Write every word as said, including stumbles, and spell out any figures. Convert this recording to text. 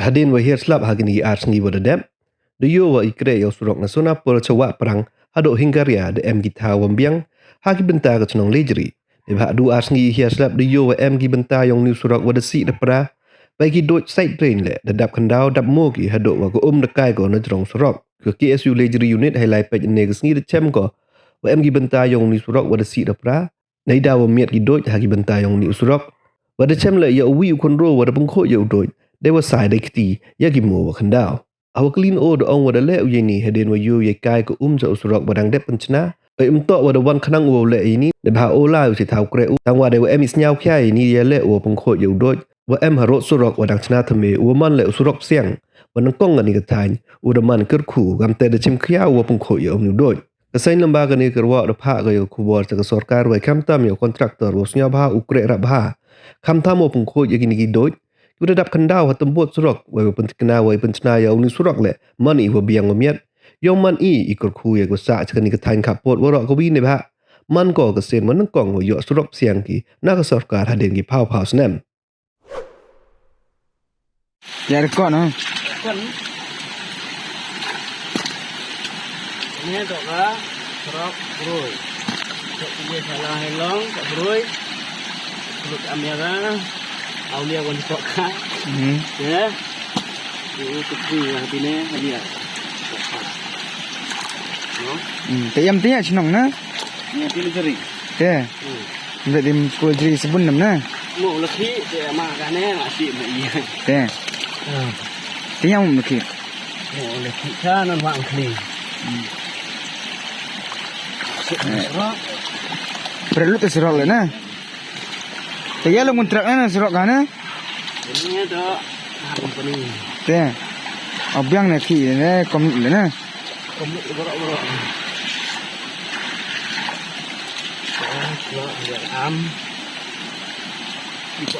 Hadien wa hiar slap ha kini ki ar sngi wa da dep, da yoh wa i kreh ya u surok na Sonapur cha Wahprang haduh Hingaria da em ki thaw wa biang ha ki bynta ka chnong Lejri. Neibhah du ar sngi hiar slap da yoh wa em ki bynta yong u ni u surok wa da sih da pra, wei ki doid side drain le da dap khyndaw dap mo ki haduh wa ka um da kai ko na jrong surok. Ka K S U Lejri Unit hei lai peit ne ka sngi da chem ko wa em ki bynta yong u ni u surok wa da sih da pra, neida wa miat ki doid ha ki bynta yong u ni u surok. Wa da chem le ya u wi u khynroo wa da pynkhooid ya u doid, dei wa sai dei kti ya ki mo wa khyndaw. Hawa kylli o da ong wa da leh u ya ini hadien wa yoh ya i kai ka um cha u surok wa dang dep pynchna. Wei ym toh wa da wan khnang u wow leh ya ini, neibhah o lai u chi thaw kreh u, tang wa dei wa em i sñiaw khia ya ini ya leh u wow pynkhooid ya u doid wa em harud surok wa dang chna thymme, u wa man le u surok psiang. Wa nyngkong kani ka thaiñ u da man kyrkhu, kamte da chim khia u wow pynkhooid ya u ni u doid. Ka seiñ lyngba kani ka kyrwoh da phah ka ya ka khubor cha ka sorkar wei khamtam ya u contractor wow sñiawbha u kreh rap bha, khamtam wow pynkhooid ya kini ki doid ki wa da dap khyndaw ha tymbud surok, wei wa pyntikna wei pynchna ya u ni u surok le man i wa biang wa miat. Yong man i i kyrkhu ya ka wa sah cha kani ka thaiñ khappud waroh kawi, neibhah man ko ka sien wa nyngkong wa yoh surok psiang ki na ka sorkar hadien ki phaw phaw snem. Ya, record, no? Ini tu ka surok Broi. Tu ka ye salah helong ka Broi. Broi ka Amyara. Aulia wan tu ka. Hmm. Ya. Ini tu ka ya, ini dia. No? Hmm, te yam te ya chnong na? Ya, ini jari. Te. Hmm. Nda dim ko jri sabun nam na. Mo laki, te ma ka ne, ma si ma iya. Te. Hmm. Te yang mo laki. Mo laki cha nan wang kli. Hmm. Surok. Perlu te surok le na. Te ya lo kontrak na surok ka na. Ini tu company. Te. Abiang na ki ne kom le na. Kom le bro bro. Am. Ito.